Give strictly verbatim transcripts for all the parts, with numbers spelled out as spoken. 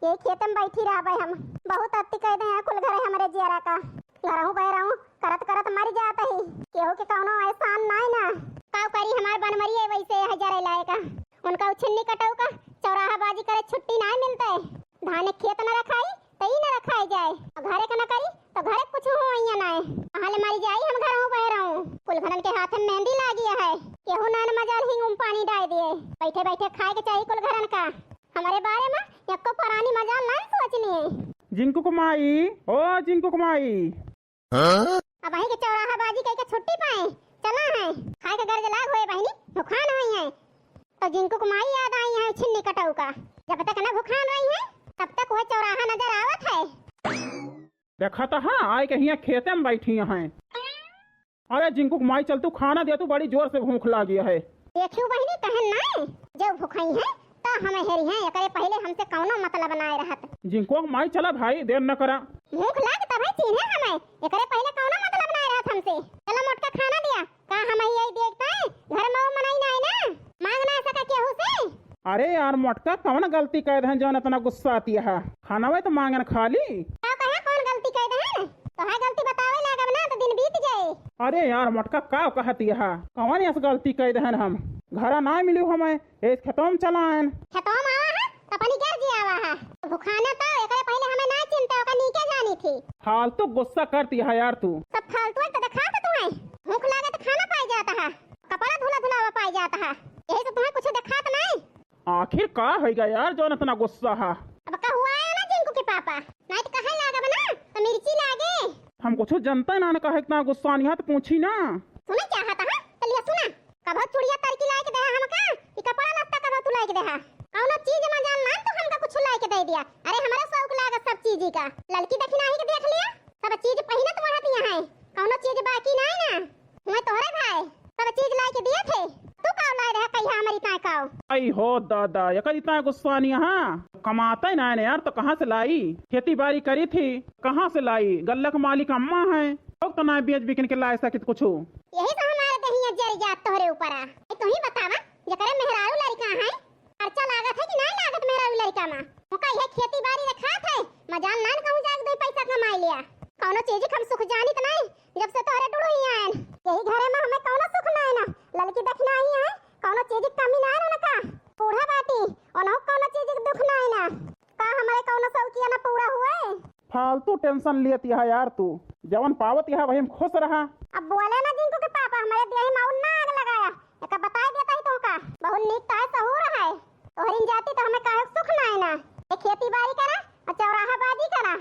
ये खेत में बैठी रहबे हम। बहुत अति कह दे हैं कुल घरे हमरे जियरा का। घरहूँ बहरहूँ करत करत मर जात ही। केहू के कौनो एहसान नाय ना। का करी, हमार बनमरी है वैसे है जरे लायक। उनका उछिन्नी कटऊ का चौराहा बाजी करे छुट्टी नाय मिलते। धान खेत न रखाई तो ई न रखाई जाए, और घरे का न करी तो घरे कुछ होइया नाय। कहाँ ले मरी जाई हम घरहूँ बहरहूँ। कुल घरन के हाथ में मेहंदी लागी है। केहू नान मजाल हिंग उम पानी डाल दिए। बैठे बैठे खाए के चाहिए कुल घरन का। हमारे बारे में एको परानी मजाल नाय सोचनी है। जिंकू को माई, ओ जिंकू को माई। हाँ? अब वहीं के चौराहा बाजी कह के छुट्टी पाए, चला है। खाए के गर्ज लाग होए बहिनी, भुखान होई है। तो जिंकू को माई याद आई है छिन्नी कटऊ का। जब तक न भुखान रही है, तब तक वह चौराहा नजर आवत है। देखा तो हाँ, आए के हियाँ खेते में बैठी हैं। अरे जिंकू को माई, चल तू खाना दे, तू बड़ी जोर से भूख लागी है। देखियो बहिनी, कहन नाय, जो भुखाई है तो हमें हेरी है, एकरे पहले हमसे कौनो मतलब नाय रहत। जिंकू को माई, चला भाई, देर न करा। भूख लाग तब है चीन्हे हमें, एकरे पहले कौनो मतलब नाय रहत हमसे। चला मोटका, खाना दिया। का हम यही देखता है घर में वो मनाई नाय ना, मांग ना सका केहू से। अरे यार मोटका, कौन गलती कह दहन जौन इतना गुस्सा आती है? खाना वही तो मांगन खाली। का कहा कौन गलती कह दहन? तो है गलती बतावे लागब ना तो दिन बीत जाए। अरे यार मोटका, का कहती है? कौन ऐस गलती कह दहन हम? घरा ना मिलू हमें, इस खेतों में चला आयन। खेतों में आवा है तो अपनी घर जी आवा है। भुखाने तो एकरे पहले हमें ना चिंता, ओका नीके जानी थी। फालतू गुस्सा करती है यार तू। सब फालतू है तो दिखा तो तुम्हें। भूख लागे तो खाना पाई जाता है, कपड़ा धुला धुलावा पाई जाता है, यही से तुम्हें कुछ दिखात नहीं। आखिर का होइगा यार, जौन इतना गुस्सा है? अब का हुआ है ना जिंकू के पापा, नहीं तो कहे लागब ना तो मिर्ची लागे। हम कुछ जनते ना, ना कहे इतना गुस्सा नहीं है तो पूछी ना। सुने क्या है तहा? चलिए सुना, कभो चुड़िया तरकी लाइके देहा हमका, कि कपड़ा लत्ता कभो तू लाइके देहा। कौनो चीज मजाल ना तो हमका कुछ लाइके दे दिया। अरे हमारा शौक लागत सब चीज का, लड़की दखिनाही के देख लिया, सब चीज पहिनत ओढ़त यहाँ है, कौनो चीज बाकी नहीं ना। हुए तोहरे भाई सब चीज लाई के दिए थे, तू का लाई रहा कहिया हमारी ताए काव? आई हो दादा, एकर इतना गुस्सा नहीं, हाँ, कमाते ना है यार, तो कहाँ से लाई? खेती बाड़ी करी थी, कहाँ से लाई? गल्ला के मालिक अम्मा है, लोग तो ना बेच बिकन के ला सकित कुछ। यही से हमारे दहिया जर जात तोहरे ऊपर आ। ए, तू ही बतावा, जकरे मेहरारू लड़का है, खर्चा लागत है कि नहीं लागत मेहरारू लड़का में? ओका यह खेती बाड़ी रखात है, मजाल नान कहूँ जाके दो पैसा कमाई लिया। कौनो चीज के हम सुख जानित नहीं, जब से तोहरे टुड़ू ही आयन, यही घरे में हमें कौनो सुख ना है ना, लड़की दखिनाही है, कौनो चीज की कमी ना है ना का, बूढ़ा बाटी, उन्हों कौनो चीज के दुख ना है ना, का हमारे कौनो शौकिया ना पूरा हुए? फालतू टेंशन लेती है यार तू, जवन पावत यह वही में खुश रहा। अब बोले ना जिंकू के पापा, हमारे देही में और ना आग लगाया, एका बताई देता ही तोहका, बहुत नीक ताय सहूर है। तोहरिन जाति तो हमें काहे सुख ना है ना। ये खेती बाड़ी करा और चौराहा बाजी करा।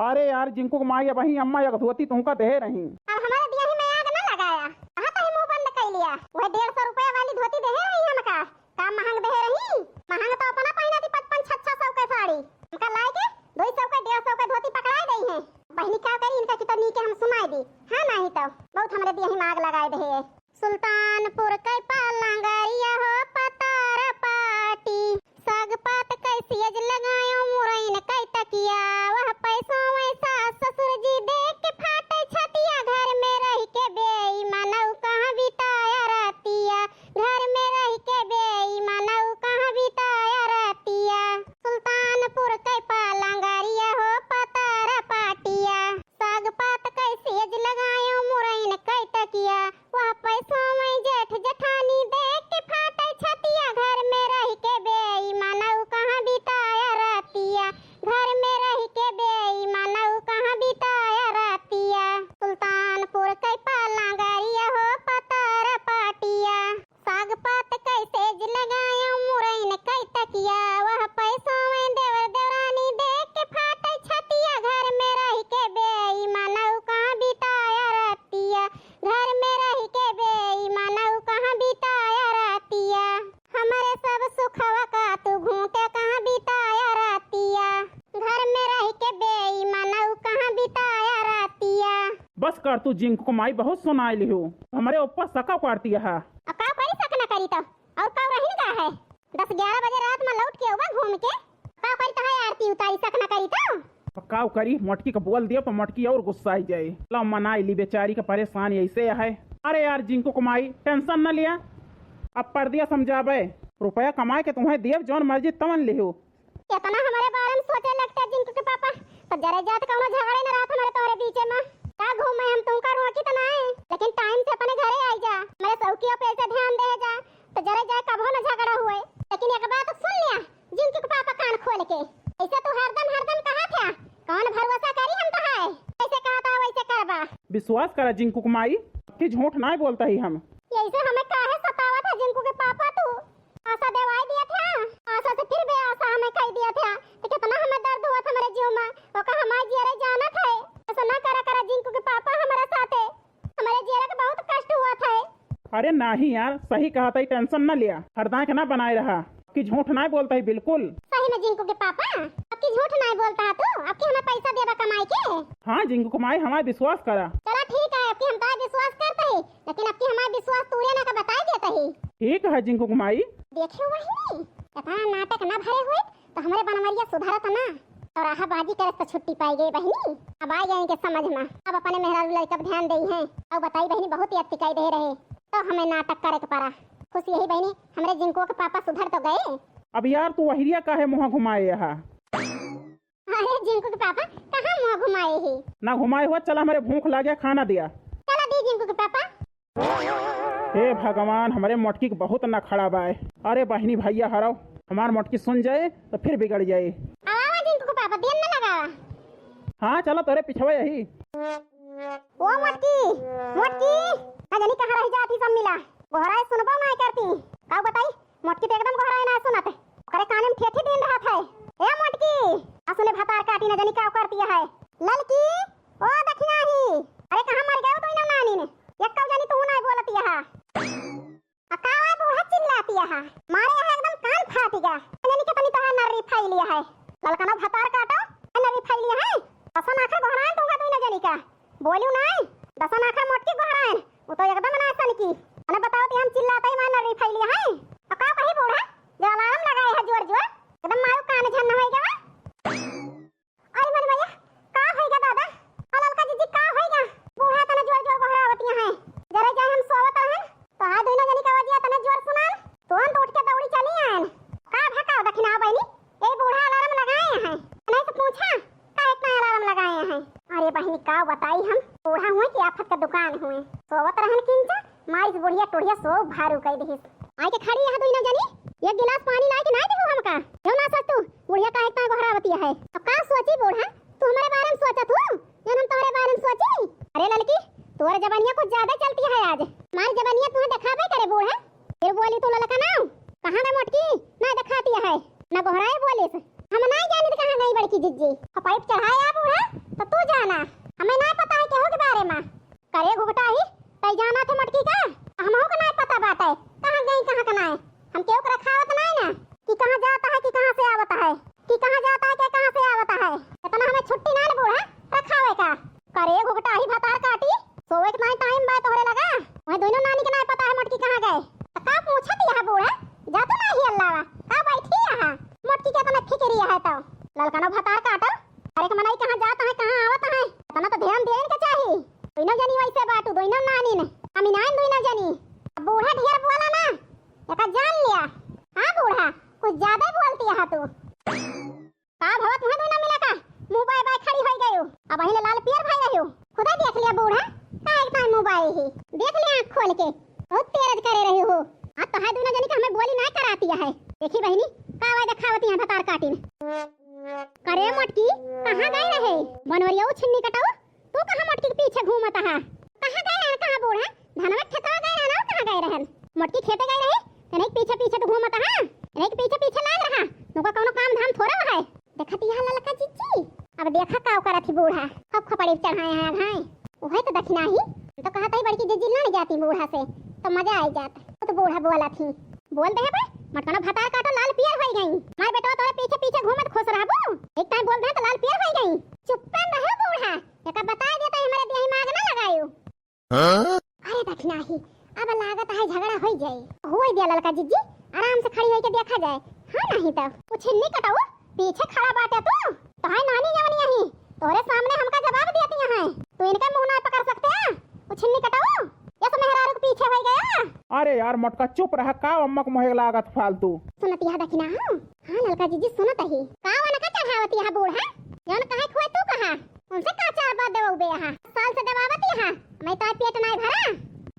अरे यार, जिंकू के माई अबही अम्मा एक धोती तुमका देहे रही। अब हमारे देही में आग ना लगाया, कहाँ तही मुंह बंद कर लिया। वह डेढ़ सौ रुपया वाली धोती देहे रही हमका, का महंग देहे रही? महंग तो अपना पहिना थी पचपन छह छह सौ के साड़ी, हमका लाए के दो सौ के डेढ़ सौ के धोती पकड़ाए गई है। बहिनी का करी, इनका की तो नीके हम सुनाई दी, हाँ नहीं तो बहुत हमारे देही में आग लगाए देहे। सुल्तानपुर कै पालंगरिया हो पतार पाटी, साग पात कै सियज लगायो मुरैन कै तकिया। वह पैसों में सास ससुर जी देख के फाटे छतिया, घर में रह के बेईमानऊ कहाँ बिताया रतिया, घर में रह के बेईमानऊ कहाँ बिताया रतिया। सुल्तानपुर कै पालंगरिया हो पतार पाटिया, साग पात कै सेज लगायो मुरैन कै तकिया। वह पैसों में जेठ जेठानी देख के फाटे छतिया, घर में रह के बेईमानऊ कहाँ बिताया रतिया, घर में रह के बेईमानऊ कहाँ बिताया रतिया। सुल्तानपुर कै पालंगरिया हो पतार पाटिया, साग पात कै सेज लगायो मुरैन कै तकिया। वह पैसों में देवर देवरानी देख के फाटे छतिया, घर में रह के बेईमानऊ कहाँ बिताया रतिया, घर में रह के बेईमानऊ कहाँ बिताया रतिया। हमरे सब सुखवा का तू घूंटे कहाँ बिताया रतिया, घर में रह के बेईमानऊ कहाँ बिताया रतिया। बस कर तू जिंकू को माई, बहुत सुनाई लिहो, हमरे ऊपर सका करती है। अब का करी, सक ना करी तो और का रहिन का है? दस ग्यारह बजे रात में लौट के आवा घूम के, का करी तो है आरती उतारी, सक ना करी तो। अब का करी, मटकी का बोल दियो तो मटकी और गुस्साई जाए। ला मनाई ली बेचारी का परेशानी ऐसे है। अरे यार जिंकू को माई टेंशन न लिया, अब परदिया समझाबे, रुपया कमाए के तुम्हें देव जौन मर्जी तवन लिहो। इतना हमरे बारे में सोचे लगते जिंकू के पापा, तो जरे जात कौनो झगड़े न रहत हमरे तोहरे बीचे में। का घूमे हम तुमका रोकी तो नाई, लेकिन टाइम से अपने घरे आई जा। हमरे सौकियो पे ऐसे ध्यान दे जा, तो जरे जाए कबो न झगड़ा हुए। लेकिन एक बात सुन लिया जिंकू के पापा कान खोल के, ऐसे तू हरदम हरदम कहा था, कौन भरोसा करी हम तो है, ऐसे कहा था वैसे करबा। विश्वास करा जिंकू के माई, कि झूठ नाई बोलता ही हम। ऐसे हमें काहे सतावत है जिंकू के पापा तू? आशा देवाई दिया था, आशा से फिर बेआशा हमें कह दिया था। तो कितना हमें दर्द हुआ था हमारे जीव में, ओका हमारे जियरे जानत है। ऐसा ना करा करा जिंकू के पापा हमारे साथे, हमारे जियरे के बहुत कष्ट हुआ था। अरे नहीं यार, सही कहा था, टेंशन ना लिया, हरदाए के ना बनाए रहा, कि झूठ ना बोलता ही बिल्कुल। सही में जिंकू के पापा, अब की झूठ ना बोलता है तू, अब की हमें पैसा देबा कमाई के। हाँ जिंकू के माई, हमारे विश्वास करा। चला ठीक है, अब की हम ताए विश्वास करते ही, लेकिन अब की हमारे विश्वास तूरे ना का बताई देते ही। ठीक है जिंकू के माई। देखे बहिनी, इतना नाटक ना भरे हुए तो हमरे बनवरिया सुधरत ना। चौराहा बाजी करे तो छुट्टी पाई गई बहिनी। अब आ गए इनके समझ में, अब अपने मेहरारू लड़का पर ध्यान दे हैं। अब बताई बहिनी, बहुत याद सिखाई दे रहे, तो हमें नाटक करे के पड़ा। खुश यही बहिनी, हमरे जिंकू के पापा सुधर तो गए। अब यार तू वहिरिया काहे मुँह घुमाए यहाँ? अरे जिंकू के पापा कहाँ मुँह घुमाए ही? ना घुमाए हुआ, चला हमरे भूख लागे, खाना दिया। चला दी जिंकू के पापा। हे भगवान, हमरे मोटकी के बहुत नखड़ा बाय। अरे बहिनी भैया हरव, हमार मोटकी सुन जाए तो फिर बिगड़ जाए। आवा, आवा जिंकू के पापा, देर न लगावा। हाँ चला, तोरे पिछवा यही। ओ मोटकी, मोटकी, ना जानी कहाँ रह जाती सब मिला। गोहराए सुनबो ना करती। का बताई, मोटकी तो एकदम गोहराए ना सुनत। ओकरे काने में ठेठी दिन रहत है। ए मोटकी, आ सुने भतार काटी ना जानी का करती है। ललकी, ओ दखिनाही, अरे कहाँ मर गयो तू इन्हें नानी ने? एक कौ जानी तू ना बोलती है। आ का है बूढ़ा चिल्लाती है? मारे यहाँ एकदम कान फाटी गा। जानी के तनी तोहार नर्री फैली है। ललकनो भतार काटो, नर्री फैली है। दसन आखिर गोहराए तू का तू ना जानी का। बोलू नाई, दसन आखर मोटकी गोहराइन, वो तो एकदम ना सनकी। अने बताओ ती हम चिल्लाते ही मार नरी फैली है। और का कही बूढ़ा, जो अलार्म लगाए है जोर जोर, एकदम मारू कान झन होई गवा। अरे मन भैया, का होई गा दादा? और ललका जीजी का होई गा? बूढ़ा तने जोर जोर गोहरावतिया है। जरे जाए हम सोवत रहन, तो आ दोनों जनी का वजिया तने जोर सुनान, तुरंत उठ के दौड़ी चली आन। का भकाओ दखिना बहिनी, ए बूढ़ा अलार्म लगाए हैं, नहीं तो पूछा का इतना अलार्म लगाए हैं? अरे बहिनी का बताई हम, बूढ़ा हुए कि आफत का दुकान हुए, सोवत रहन किंचा, मारिस बुढ़िया टुढ़िया सो भारू कई दिहिस। आए के खड़ी यहाँ दुइनो जनी, एक गिलास पानी लाए के ना देहू हमका? क्यों ना सोच तू, बुढ़िया काहे इतना गोहरावती है? अब का सोची बूढ़ा, तू हमारे बारे में सोचत हूँ, जौन हम तोहरे बारे में सोची? अरे ललकी, तोहरे जबानिया कुछ ज्यादा चलती है आज, हमारी जबानिया तुम्हें दिखाबे करे बूढ़ा। फिर बोली तू ललका नाव, कहाँ गए मोटकी? ना दिखाती है, ना गोहराए बोलिस। हम ना जानी तो कहाँ गई बड़की जिज्जी। और पाइप चढ़ाए आ बूढ़ा, तो तू जाना, हमें ना पता है केहू के बारे में। करे घुघटाही, तै जाना थे मोटकी का? हमहू के ना पता बाटे, कहाँ गई कहाँ के नाय। हम केहू के रखावत नाय ना, कि कहाँ जाता है कि कहाँ से आवता है। कि कहाँ जाता है, के कहाँ से आवता है। इतना हमें छुट्टी ना न बूढ़ा रखावे का। करे घुघटाही भतार काटी, सोवे के नाई टाइम बा तोहरे लगा। वह दोनों नानी के नाई पता है मोटकी कहाँ गए। त का पूछत यहाँ बूढ़ा, जा तो नाही अल्लावा, का बैठी यहाँ। मोटकी के इतना फिक्री है तो। ललकनो भतार काटो, अरे के मनई कहाँ जात है, कहाँ आवत है, इतना तो ध्यान देन के चाही। दोनों जनी वैसे बाटू, दोनों नानी ने, अमीनाइन दोनों जनी। अब बूढ़ा ढेर बोला ना, एका जान लिया। हाँ बूढ़ा, कुछ ज्यादा ही बोलती है तू। का भवा तुम्हें दोनों मिला का मुंह बाय बाय खड़ी होई गयो। अब अहिले लाल पियर भई रह्यो। खुदा देख लिया बूढ़ा, का एक ताई मुंह बाय ही। देख लिया आँख खोल के, बहुत तेरज करे रही हो। आज तो है दोनों जनी का हमें बोली ना कराती है। देखी बहिनी, का वाय देखावती है भतार काटिन। करे मोटकी, कहाँ गए रहे? बनोरिया छिन्नी कटाऊ, तू कहाँ मोटकी के पीछे घूमत हा? कहाँ गए रहन, कहाँ बूढ़ा? धनवा खेतवा गए रहन और कहाँ गए रहन? मोटकी खेते गए रहे, तने के पीछे पीछे तू घूमत हा, तने के पीछे पीछे लाग रहा। तुमको कौनो काम धाम थोड़ा है। देखत यहाँ ललका जिज्जी, अब देखा का करत ही बूढ़ा, अब खपड़ी चढ़ाए हैं घाय। वही तो दखिना ही, तो कहत ही बड़की जिज्जी लड़ जाती बूढ़ा से, तो मजा आई जात। वो तो बूढ़ा बोला थी, बोल दे बे, मटकनो भतार काटो लाल पियर होई गई। मार बेटवा तोरे पीछे पीछे घूमत खुश रहबू, एक टाइम बोल दे तो लाल पियर होई गई। चुप्पन रहो बूढ़ा, एका बताए देता है, हमारे देही में आग ना लगायो। हाँ? अरे दखिनाही, अब लागत है झगड़ा होई जाए। होई दिया ललका जिज्जी, आराम से खड़ी होई के देखा जाए। हाँ नहीं तो। कुछ नहीं कटाऊ, पीछे खड़ा बाटे तू। तो है नानी जवनी यही, तोरे सामने हमका जवाब देती है। तू इनका मुंह ना पकड़ सकते हैं। कुछ नहीं कटाऊ, यस मेहरारू के पीछे होई गया। अरे यार मोटका चुप रहा, का अम्मा के मोहे लागत फालतू। सुनती है दखिना, हाँ? हाँ ललका जीजी सुनत ही। का वनका चढ़ावत यहाँ बूढ़ा? जौन कहे खुए तू कहा? उनसे का चार बात देवउबे यहाँ? साल से देवावत यहाँ, मैं तो पेट नाय भरा।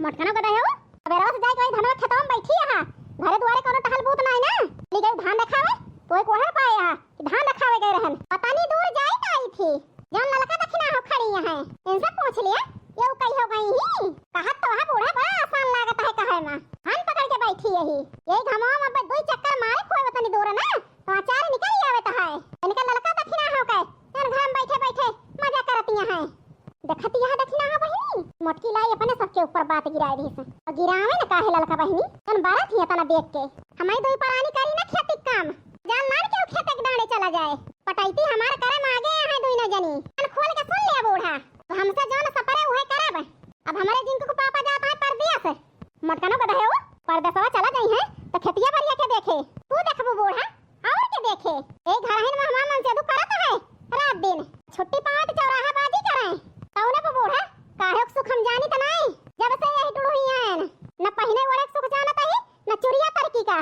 मोटकनो गदे हो, अबेरवा से जाए के वही धनवा खेतवा में बैठी यहाँ। घरे दुआरे कोनो टहल बूत नाय ना। चली गई धान देखावे, तो एक ओढ़ पाए यहाँ कि धान देखावे गए रहन। पता नहीं दूर जाए का आई थी। जौन ललका दखिना हो खड़ी यहाँ, इनसे पूछ लिया, ये उ कही हो गई ही। कहत तो वह बूढ़ा बड़ा आसान लागत है कहे में। धान पकड़ के बैठी यही। यही घमवा में अब दुई चक्कर मारे खोए वतनी दूर ना, तो अचार निकल आवे तो है। इनका ललका दखिना हो के, जौन घर में बैठे बैठे मजा करती यहाँ। देखत यहाँ दखिना हो बहिनी, मोटकी लाई अपने सबके ऊपर बात गिराए रही से। और गिरावे न काहे ललका बहिनी, जौन बारत ही इतना देख के। हमारी दुई परानी करी ना खेती काम। जान लान के उ खेते के डांडे चला जाए। पटैती हमार करे में आगे हैं दुइनो जनी। कान खोल के सुन लिया बूढ़ा। तो हमसे जौन सपरे उहे करब। अब हमरे जिंकू के पापा जात हैं परदेस। मोटकनो गदहे हो, परदेसवा चला जाई हैं, तो खेतिया बरिया के देखे। तू देखबू बूढ़ा, और के देखे। ए घरहिन में हमार मनसेधू करत है रात दिन। छुट्टी पावत चौराहा बाजी करे। कौने पे बूढ़ा, काहे के सुख हम जानी त नाई। जब से यही टुड़ुही आयन, न पहिने ओढ़े के सुख जानत ही, न चुरिया तरकी का।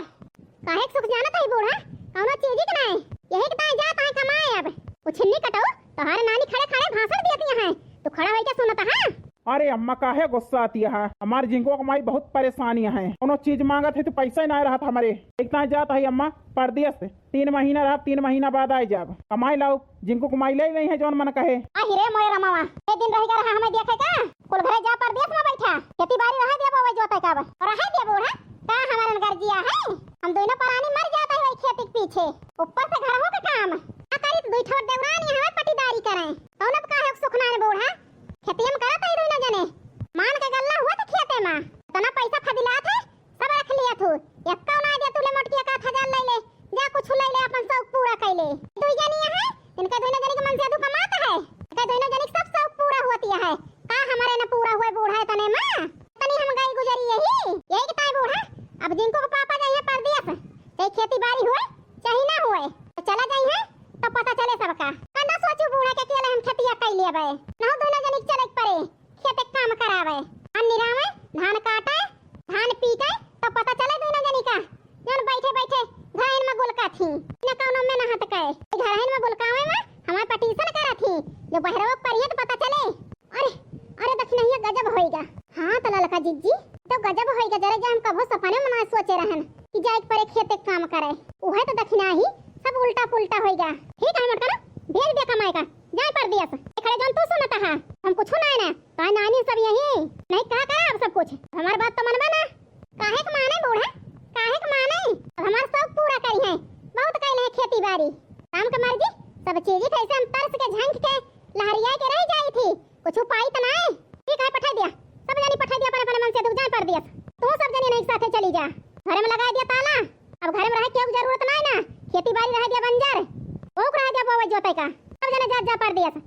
काहे के सुख जानत ही बूढ़ा, कौनो चीज के नाई। यही के ताई जात है कमाए अब। उछिन्नी कटो, तोहार नानी खड़े खड़े भाषण दियत यहाँ। तू खड़ा होइके सुनत हा। अरे अम्मा, काहे गुस्सा आती है? हमार जिंकू के माई बहुत परेशानी है। कोनो चीज मांगत है तो पैसा ही ना रहत हमरे। एक ताई जात है अम्मा परदेस, तीन महीना रहब, तीन महीना बाद आए जाब। कमाई लाओ, जिंकू के माई ले गई है जौन मन कहे। आहि रे मोरे रमावा, ए दिन रह गया रहा हमें देखे का? कुल घरे जा परदेस में बैठा, खेती बारी रहा दिया बोवे जोते का अब। और रहा दिया बूढ़ा, का हमारन गर्जिया है? हम दोनों परानी मर जात है वही खेती के पीछे, ऊपर से घर हो के काम। का करी तो दुई ठो देवरानी हमें पटीदारी करें। कौन अब काहे के सुख नाई बूढ़ा? खेतिया में करत है दुइनो जने। मान के गल्ला हुआ तो खेते में। इतना पैसा फदिलात है, सब रख लिया थू। एक्का ना दे तू ले मोटकी एक आध हजार ले ले। जा कुछ ले ले अपन शौक पूरा कर ले। दुई जनी है, इनका दुइनो जनी के मनसेधू कमात है। इनका दुइनो जनी के सब शौक पूरा होती है। का हमारे न पूरा हुए बूढ़ा है तने में? तनी हम गई गुजरी यही। यही के ताई बूढ़ा, अब जिंकू के पापा जाइए परदेस। चाहे खेती बारी हुए, चाहे ना हुए। तो चला जाई है, तो पता चले सबका। का ना सोचू बूढ़ा के अकेले हम खेतिया कर लेबे। ना दुइनो जनी के चले के पड़े। खेते काम करावे, अन्न निरावे, धान काटे, धान पीटे, तो पता चले दुइनो जनी का। जौन बैठे बैठे घरहिन में गुलका थी, न कौनो में नहात के। घरहिन में गुलकावे में हमार पटीशन करा थी, जो बहरवा परियत पता चले। अरे, अरे दखिनहिया गजब होइगा। हाँ तो ललका जिज्जी, तो गजब होइगा, जरे जे हम कभो सपने में ना सोचे रहन कि जाए के पड़े खेते काम करे। उहे तो दखिना ही सब उल्टा पुल्टा होइगा। ठीक है मोटकनो, भेज दे कमाए का, जाए परदेस। खड़े जौन तू सुनत हा, हम कुछ ना है ना। का नानी सब यही? नहीं का करा अब सब कुछ? हमार बात तो मनबा ना। काहे के माने बूढ़ा? काहे के माने? अब हमार शौक पूरा करी है। बहुत कइले है खेती बारी। राम के मर्जी, सब चीज कैसे हम तरस के झंक के लहरिया के रह जाई थी। कुछ उपाय तो नाई। ठीक है, पठाई दिया। सब जनी पठाई दिया अपने अपने मनसेधू जाए परदेस। तू सब जनी नहीं साथे चली जा। घरे में लगा दिया ताला। अब घरे में रहे के जरूरत नाई ना। खेती बारी रह दिया बंजर। ओक रह दिया बोवे जोते का। सब जने जा, जा परदेस।